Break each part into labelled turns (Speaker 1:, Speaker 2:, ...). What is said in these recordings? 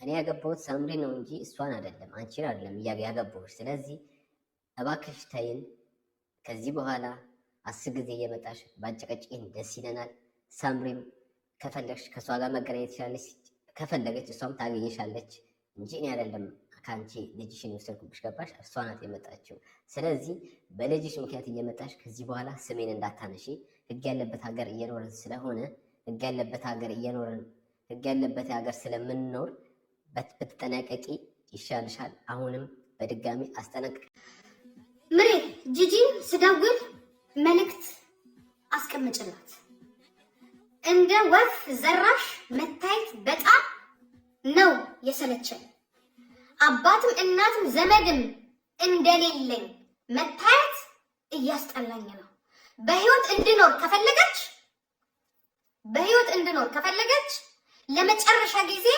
Speaker 1: እኔ ያገባሁት ሳምሪ ነው እንጂ እሷን አይደለም፣ አንቺን አይደለም ያገባሁሽ። ስለዚህ እባክሽ ተይን። ከዚህ በኋላ 10 ጊዜ እየመጣሽ ባጨቀጭቂን ደስ ይለናል። ሳምሪም ከፈለግሽ ከእሷ ጋር መገናኘት ትችላለች፣ ከፈለገች እሷም ታገኝሻለች እንጂ እኔ አይደለም ከአንቺ ልጅሽን የወሰድኩብሽ። ገባሽ? እሷ ናት የመጣችው። ስለዚህ በልጅሽ ምክንያት እየመጣሽ ከዚህ በኋላ ስሜን እንዳታነሺ። ህግ ያለበት ሀገር እየኖርን ስለሆነ ህግ ያለበት ሀገር እየኖርን ህግ ያለበት ሀገር ስለምንኖር ብትጠነቀቂ ይሻልሻል። አሁንም በድጋሚ አስጠነቅቅ።
Speaker 2: ምሬ፣ ጂጂን ስደውል መልእክት አስቀምጭላት። እንደ ወፍ ዘራሽ መታየት በጣም ነው የሰለቸኝ። አባትም እናትም ዘመድም እንደሌለኝ መታየት እያስጠላኝ ነው። በህይወት እንድኖር ከፈለገች፣ በህይወት እንድኖር ከፈለገች ለመጨረሻ ጊዜ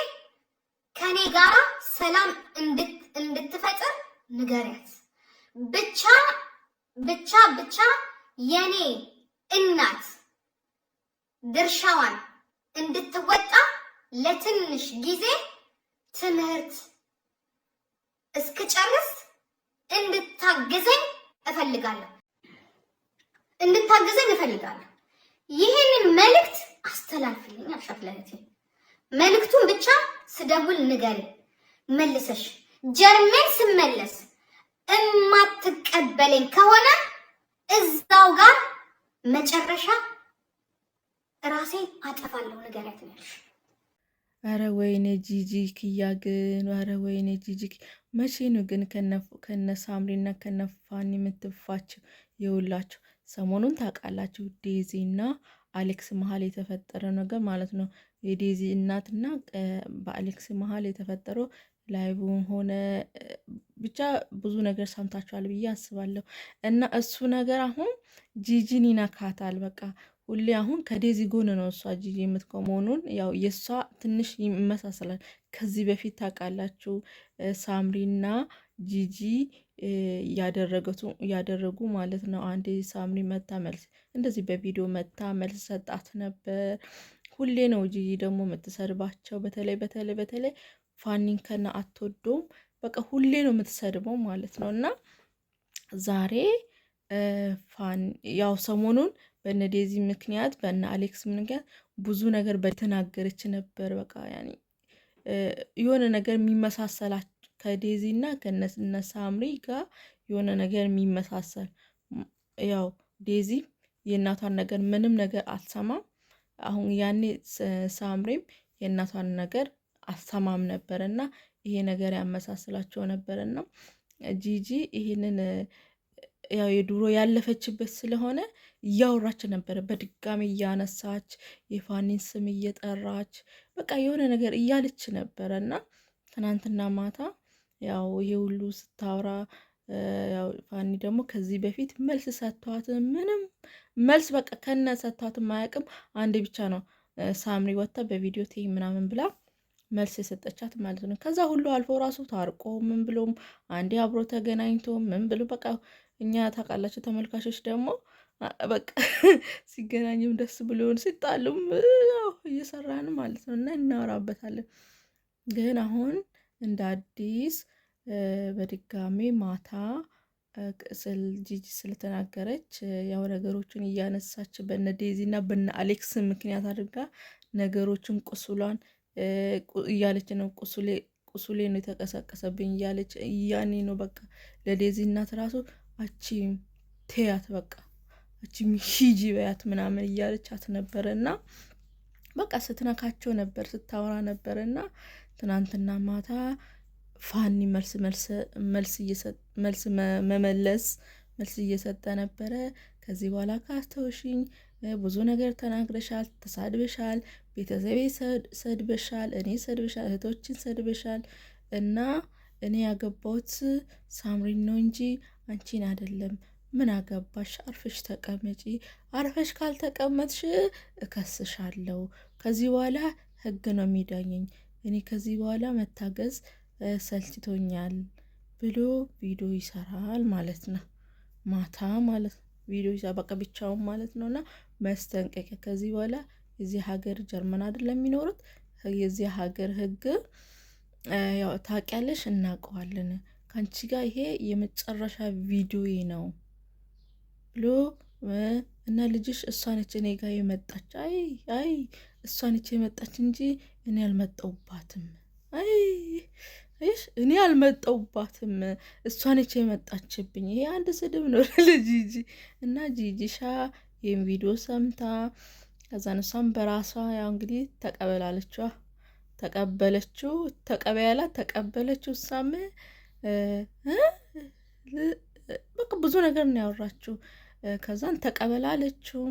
Speaker 2: ከኔ ጋር ሰላም እንድትፈጥር ንገሪያት። ብቻ ብቻ ብቻ የኔ እናት ድርሻዋን እንድትወጣ ለትንሽ ጊዜ ትምህርት እስክጨርስ እንድታግዘኝ እፈልጋለሁ። እንድታግዘኝ እፈልጋለሁ። ይህንን መልእክት አስተላልፊልኝ አልሻት ለእህቴ። መልእክቱን ብቻ ስደውል ንገሪ መልሰሽ። ጀርመን ስመለስ እማትቀበለኝ ከሆነ እዛው ጋር መጨረሻ ራሴን አጠፋለሁ። ንገሪያት ነው ያልሽ።
Speaker 3: አረ ወይኔ ጂጂ ክያ ግን፣ አረ ወይኔ ጂጂ፣ መቼ ነው ግን ከነ ሳምሪና ከነ ፋኒ የምትፋችው? የውላችሁ ሰሞኑን ታውቃላችሁ ዴዚና አሌክስ መሀል የተፈጠረ ነገር ማለት ነው። የዴዚ እናትና በአሌክስ መሀል የተፈጠረው live ም ሆነ ብቻ ብዙ ነገር ሰምታችኋል ብዬ አስባለሁ። እና እሱ ነገር አሁን ጂጂን ይነካታል። በቃ ሁሌ አሁን ከዴዚ ጎን ነው እሷ ጂጂ የምትቆመው። ያው የእሷ ትንሽ ይመሳሰላል። ከዚህ በፊት ታውቃላችሁ ሳምሪና ጂጂ ያደረጉ ማለት ነው። አንዴ ሳምሪ መታ መልስ እንደዚህ በቪዲዮ መታ መልስ ሰጣት ነበር። ሁሌ ነው ጂጂ ደግሞ የምትሰድባቸው። በተለይ በተለይ በተለይ ፋኒን ከነ አትወዶም። በቃ ሁሌ ነው የምትሰድበው ማለት ነው። እና ዛሬ ፋን ያው ሰሞኑን በነ ዴዚ ምክንያት በነ አሌክስ ምክንያት ብዙ ነገር በተናገረች ነበር። በቃ ያኔ የሆነ ነገር የሚመሳሰላቸው ከዴዚ እና ከነ ሳምሪ ጋር የሆነ ነገር የሚመሳሰል፣ ያው ዴዚ የእናቷን ነገር ምንም ነገር አልሰማም። አሁን ያኔ ሳምሪም የእናቷን ነገር አልሰማም ነበር እና ይሄ ነገር ያመሳስላቸው ነበር። እና ጂጂ ይሄንን ያው የድሮ ያለፈችበት ስለሆነ እያወራች ነበረ። በድጋሚ እያነሳች የፋኒን ስም እየጠራች በቃ የሆነ ነገር እያለች ነበረ። እና ትናንትና ማታ ያው ይሄ ሁሉ ስታወራ ያው ፋኒ ደግሞ ከዚህ በፊት መልስ ሰጥቷት ምንም መልስ በቃ ከነ ሰጥቷት አያውቅም። አንዴ ብቻ ነው ሳምሪ ወጥታ በቪዲዮ ቴ ምናምን ብላ መልስ የሰጠቻት ማለት ነው። ከዛ ሁሉ አልፎ ራሱ ታርቆ ምን ብሎም አንዴ አብሮ ተገናኝቶ ምን ብሎ በቃ እኛ ታውቃላችሁ ተመልካቾች ደግሞ በቃ ሲገናኝም ደስ ብሎን ሲጣሉም ያው እየሰራን ማለት ነው እና እናወራበታለን። ግን አሁን እንደ አዲስ በድጋሜ ማታ ስል ጂጂ ስለተናገረች ያው ነገሮችን እያነሳች በነ ዴዚ እና በነ አሌክስ ምክንያት አድርጋ ነገሮችን ቁስሏን እያለች ነው፣ ቁስሌ ቁስሌ ነው የተቀሰቀሰብኝ እያለች ያኔ ነው በቃ ለዴዚ እናት ራሱ አቺ ቴያት በቃ አቺ ሂጂ በያት ምናምን እያለቻት ነበረ። እና በቃ ስትነካቸው ነበር፣ ስታወራ ነበር። እና ትናንትና ማታ ፋኒ መልስ መልስ መልስ መልስ መመለስ መልስ እየሰጠ ነበረ። ከዚህ በኋላ ካስተውሽኝ ብዙ ነገር ተናግረሻል፣ ተሳድበሻል፣ ቤተሰቤ ሰድበሻል፣ እኔ ሰድበሻል፣ እህቶችን ሰድበሻል እና እኔ ያገባሁት ሳምሪን ነው እንጂ አንቺን አይደለም። ምን አገባሽ? አርፈሽ ተቀመጪ። አርፈሽ ካልተቀመጥሽ እከስሻለሁ። ከዚህ በኋላ ህግ ነው የሚዳኘኝ። እኔ ከዚህ በኋላ መታገዝ ሰልችቶኛል ብሎ ቪዲዮ ይሰራል ማለት ነው። ማታ ማለት ነው ቪዲዮ ይሰራ በቃ ብቻውን ማለት ነው። እና መስጠንቀቂያ ከዚህ በኋላ የዚህ ሀገር ጀርመን አይደለም የሚኖሩት የዚህ ሀገር ህግ ያው ታውቂያለሽ፣ እናውቀዋለን ከአንቺ ጋር ይሄ የመጨረሻ ቪዲዮዬ ነው ብሎ እና ልጅሽ እሷ ነች እኔ ጋር የመጣች፣ አይ አይ እሷ ነች የመጣች እንጂ እኔ አልመጣሁባትም። አይ እሺ እኔ አልመጣሁባትም፣ እሷ ነች የመጣችብኝ። ይሄ አንድ ስድብ ነው ለጂጂ። እና ጂጂሻ ይህን ቪዲዮ ሰምታ ከዛን እሷም በራሷ ያው እንግዲህ ተቀበላለችዋ፣ ተቀበለችው፣ ተቀበያላ ተቀበለችው። እሷም በቃ ብዙ ነገር ነው ያወራችው። ከዛን ተቀበላለችው።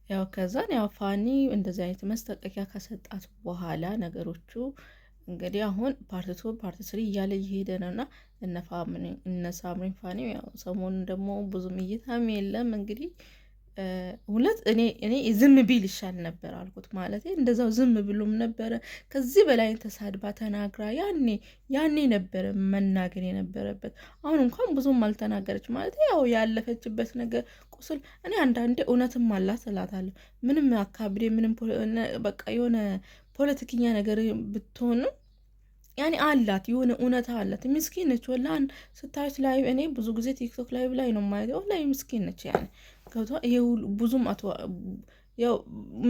Speaker 3: ያው ከዛን ያው ፋኒ እንደዚህ አይነት መስጠቀቂያ ከሰጣት በኋላ ነገሮቹ እንግዲህ አሁን part 2 part 3 እያለ እየሄደ ነው እና እነ ሳምሪን ፋኒ ያው ሰሞኑን ደግሞ ብዙም እይታም የለም እንግዲህ እውነት እኔ ዝም ቢል ይሻል ነበር አልኩት። ማለት እንደዛው ዝም ብሎም ነበረ። ከዚህ በላይ ተሳድባ ተናግራ ያኔ ያኔ ነበረ መናገር የነበረበት። አሁን እንኳን ብዙም አልተናገረች። ማለት ያው ያለፈችበት ነገር ቁስል፣ እኔ አንዳንዴ እውነትም አላት እላታለሁ። ምንም አካብዴ ምንም በቃ የሆነ ፖለቲከኛ ነገር ብትሆንም ያኔ አላት የሆነ እውነታ አላት። ምስኪን ነች ወላሂ ስታዩት live፣ እኔ ብዙ ጊዜ ቲክቶክ live ላይ ነው ማየት። ወላሂ ምስኪን ነች። ያኔ ገብቷ ይሄ ብዙም ያው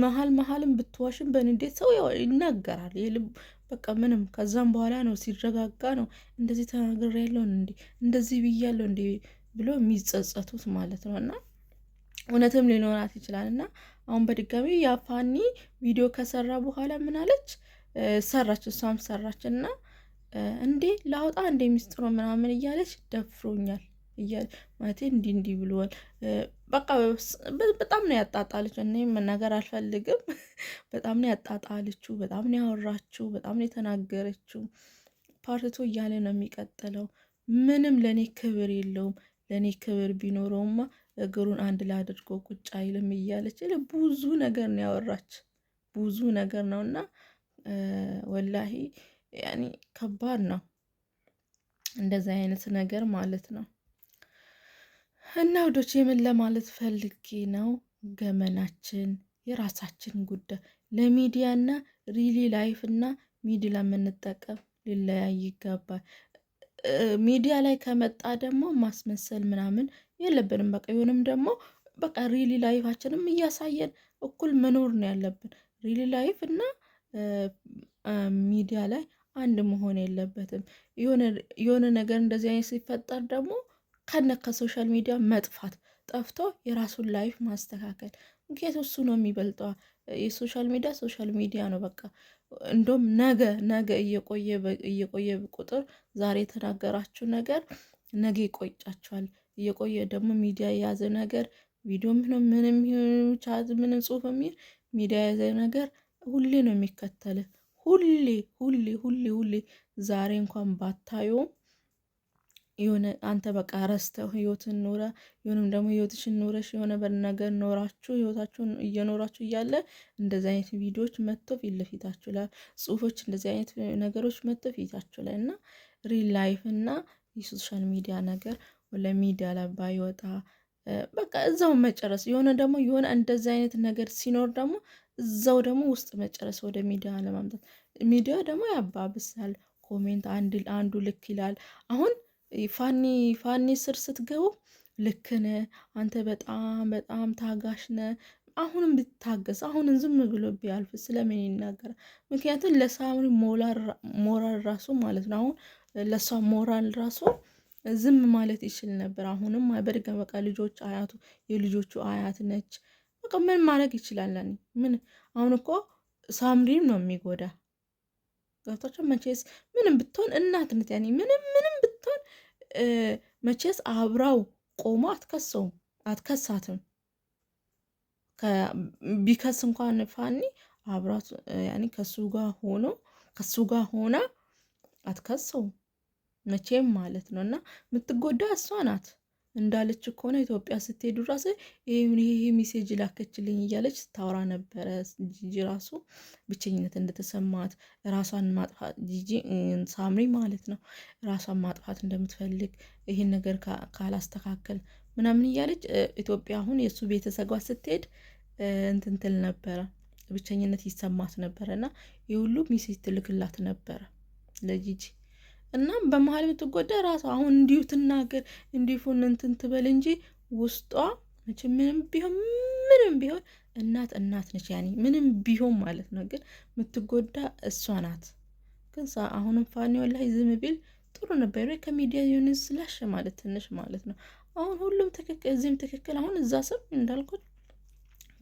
Speaker 3: መሀል መሀልም ብትዋሽም በንዴት ሰው ያው ይናገራል። የልብ በቃ ምንም ከዛም በኋላ ነው ሲረጋጋ ነው እንደዚህ ተናግሬያለሁ እንዴ እንደዚህ ብያለሁ እንዴ ብሎ የሚጸጸቱት ማለት ነው። እና እውነትም ሊኖራት ይችላል። እና አሁን በድጋሚ ያፋኒ ቪዲዮ ከሰራ በኋላ ምን አለች? ሰራች፣ እሷም ሰራች እና እንዴ ላውጣ እንዴ ሚስጥሮ ምናምን እያለች ደፍሮኛል እያለች ማለት እንዲህ እንዲህ ብሏል። በቃ በጣም ነው ያጣጣለች። እኔ መናገር አልፈልግም። በጣም ነው ያጣጣለችው። በጣም ነው ያወራችው። በጣም ነው የተናገረችው። part 2 እያለ ነው የሚቀጥለው። ምንም ለእኔ ክብር የለውም። ለእኔ ክብር ቢኖረውማ እግሩን አንድ ላይ አድርጎ ቁጭ አይልም እያለች ብዙ ነገር ነው ያወራች። ብዙ ነገር ነው እና ወላሂ ያኒ ከባድ ነው እንደዚህ አይነት ነገር ማለት ነው። እና ውዶች የምን ለማለት ፈልጌ ነው፣ ገመናችን የራሳችን ጉዳይ ለሚዲያና real life እና ሚዲያ ለምንጠቀም ሊለያይ ይገባል። ሚዲያ ላይ ከመጣ ደግሞ ማስመሰል ምናምን የለብንም። በቃ የሆንም ደግሞ በቃ real life ኣችንም እያሳየን እኩል መኖር ነው ያለብን። real life እና ሚዲያ ላይ አንድ መሆን የለበትም። የሆነ ነገር እንደዚህ አይነት ሲፈጠር ደግሞ ከነ ከ social media መጥፋት፣ ጠፍቶ የራሱን life ማስተካከል። ምክንያቱ እሱ ነው የሚበልጠው። የ social media social media ነው በቃ። እንደውም ነገ ነገ እየቆየ እየቆየ ቁጥር ዛሬ የተናገራችሁ ነገር ነገ ይቆጫችኋል። እየቆየ ደግሞ ሚዲያ የያዘ ነገር ቪዲዮ ምንም ምንም chat ምንም ጽሁፍ የሚል ሚዲያ የያዘ ነገር ሁሌ ነው የሚከተል። ሁሌ ሁሌ ሁሌ ሁሌ ዛሬ እንኳን ባታዩም የሆነ አንተ በቃ ረስተው ህይወትን ኖረ የሆነም ደግሞ ህይወትሽን ኖረሽ የሆነ ነገር ኖራችሁ ህይወታችሁን እየኖራችሁ እያለ እንደዚህ አይነት ቪዲዮዎች መጥቶ ፊት ለፊታችሁ ላይ፣ ጽሁፎች እንደዚህ አይነት ነገሮች መጥቶ ፊታችሁ ላይ እና real life እና የ social media ነገር ለሚዲያ ላይ ባይወጣ በቃ እዛው መጨረስ፣ የሆነ ደግሞ የሆነ እንደዚህ አይነት ነገር ሲኖር ደግሞ እዛው ደግሞ ውስጥ መጨረስ፣ ወደ ሚዲያ ለማምጣት ሚዲያ ደግሞ ያባብሳል። comment አንዱ ልክ ይላል። አሁን ፋኒ ፋኒ ስር ስትገቡ ልክ ነህ አንተ በጣም በጣም ታጋሽ ነህ። አሁንም ብታገስ አሁንም ዝም ብሎ ቢያልፍ ስለምን ይናገራል? ምክንያቱም ለሳምሪ ሞራል ራሱ ማለት ነው። አሁን ለእሷ ሞራል ራሱ ዝም ማለት ይችል ነበር። አሁንም በድጋሚ በቃ ልጆች አያቱ የልጆቹ አያት ነች። በቃ ምን ማድረግ ይችላል? ምን አሁን እኮ ሳምሪም ነው የሚጎዳ ገብቷቸው። መቼስ ምንም ብትሆን እናት ናት። ያኔ ምንም ምንም ብትሆን መቼስ አብራው ቆሞ አትከሰውም አትከሳትም። ቢከስ እንኳን ፋኒ አብራት ያኔ ከሱ ጋር ሆኖ ከሱ ጋር ሆና አትከሰውም መቼም ማለት ነው። እና የምትጎዳ እሷ ናት። እንዳለች ከሆነ ኢትዮጵያ ስትሄዱ ራሱ ይሄ message ላከችልኝ እያለች ስታወራ ነበረ። ጂጂ ራሱ ብቸኝነት እንደተሰማት ራሷን ማጥፋት፣ ጂጂ ሳምሪ ማለት ነው፣ ራሷን ማጥፋት እንደምትፈልግ ይሄን ነገር ካላስተካከል ምናምን እያለች ኢትዮጵያ አሁን የእሱ ቤተሰብ ጋር ስትሄድ እንትን ትል ነበረ። ብቸኝነት ይሰማት ነበረ እና የሁሉ message ትልክላት ነበረ ለጂጂ። እና በመሀል የምትጎዳ ራሷ አሁን እንዲሁ ትናገር እንዲሁ እንትን ትበል እንጂ ውስጧ መቼም ምንም ቢሆን ምንም ቢሆን እናት እናት ነች። ያኔ ምንም ቢሆን ማለት ነው። ግን የምትጎዳ እሷ ናት። ግን አሁንም ፋኒ ወላሂ ዝም ቢል ጥሩ ነበር። ከሚዲያ የሆነ ስላሽ ማለት ትንሽ ማለት ነው። አሁን ሁሉም ትክክል፣ እዚህም ትክክል። አሁን እዛ ስም እንዳልኩት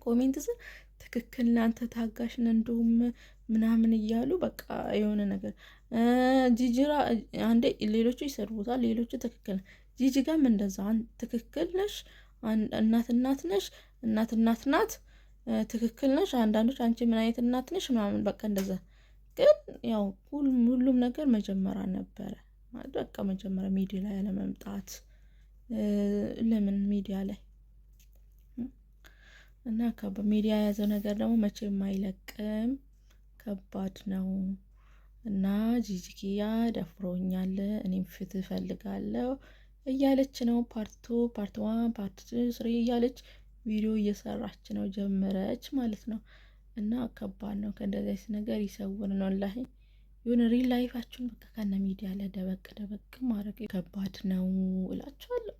Speaker 3: comment ስር ትክክል እናንተ ታጋሽ ነን እንደውም ምናምን እያሉ በቃ የሆነ ነገር ጂጂራ አንዴ ሌሎቹ ይሰድቡታል፣ ሌሎቹ ትክክል። ጂጂ ጋም እንደዛ ትክክል ነሽ፣ እናት እናት ነሽ፣ እናት እናት ናት፣ ትክክል ነሽ። አንዳንዶች አንቺ ምን አይነት እናት ነሽ ምናምን በቃ እንደዛ። ግን ያው ሁሉም ነገር መጀመሪያ ነበረ ማለት በቃ መጀመሪያ ሚዲያ ላይ ያለመምጣት ለምን ሚዲያ ላይ እና ሚዲያ የያዘው ነገር ደግሞ መቼም አይለቅም። ከባድ ነው። እና ጂጂኪያ ደፍሮኛል፣ እኔም ፍትህ እፈልጋለሁ እያለች ነው። Part 2፣ part 1፣ part 3 እያለች ቪዲዮ እየሰራች ነው፣ ጀመረች ማለት ነው። እና ከባድ ነው። ከእንደዚህ አይነት ነገር ይሰውር ነው። ወላሂ የሆነ real life ኣችሁን በቃ ከነ ሚዲያ ላይ ደበቅ ደበቅ ማድረግ ከባድ ነው እላችኋለሁ።